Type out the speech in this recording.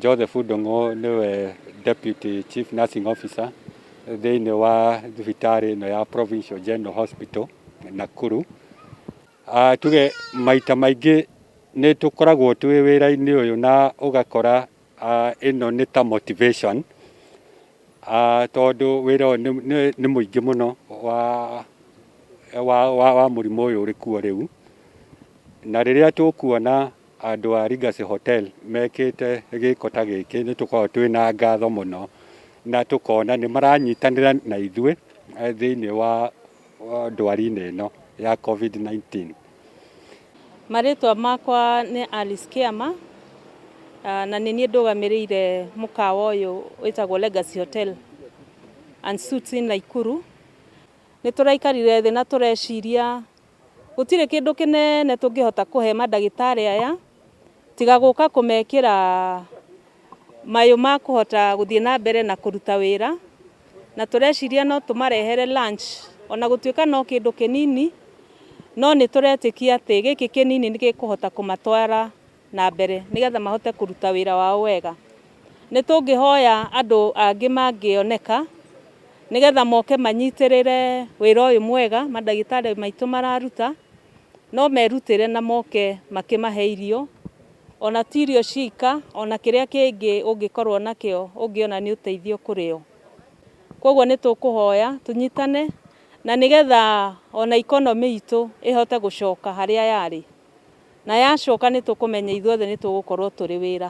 Joseph Ndung'u nĩwe Deputy Chief Nursing Officer thĩinĩ wa thibitarĩ ĩno ya Provincial General Hospital Nakuru. Tuge maita maingĩ nĩ tũkoragwo twĩ wĩra-inĩ ũyũ na ũgakora ĩno nĩ ta motivation tondũ wĩra ũyũ nĩ mũingĩ mũno wa wa, wa, wa mũrimũ ũyũ ũrĩ kuo rĩu, na rĩrĩa tũkuona andũ a Legacy Hotel mekĩte gĩko ta gĩkĩ nĩ tũkoragwo twĩna ngatho mũno na tũkona nĩ maranyitanĩra na ithuĩ thĩinĩ wa ndwari-inĩ ĩno ya COVID-19. Marĩtwa makwa nĩ Alice Kĩama na nĩ niĩ ndũgamĩrĩire mũkawa ũyũ wĩtagwo Legacy Hotel and Suites in Nakuru. Nĩ tũraikarire thĩ na tũreciria gũtirĩ kĩndũ kĩnene tũngĩhota kũhe mandagĩtarĩ aya tiga gũka kũmekĩra mayũ ma kũhota gũthiĩ na mbere na kũruta wĩra, na tũreciria no tũmarehere lunch ona gũtuĩka no kĩndũ kĩnini, no nĩ tũretĩkia atĩ gĩkĩ kĩnini nĩ gĩkũhota kũmatwara na mbere nĩgetha mahote kũruta wĩra wao wega. Nĩ tũngĩhoya andũ angĩ mangĩoneka nĩgetha moke manyitĩrĩre wĩra ũyũ mwega mandagĩtarĩ maitũ mararuta, no merutĩre na moke makĩmahe irio, ona ti irio cika, ona kĩrĩa kĩngĩ ũngĩkorwo nakĩo ũngĩona nĩ ũteithio kũrĩ o. Koguo nĩ tũkũhoya tũnyitane na nĩgetha ona economy itũ ĩhote gũcoka harĩa yarĩ, na yacoka nĩ tũkũmenya ithuothe nĩ tũgũkorwo tũrĩ wĩra.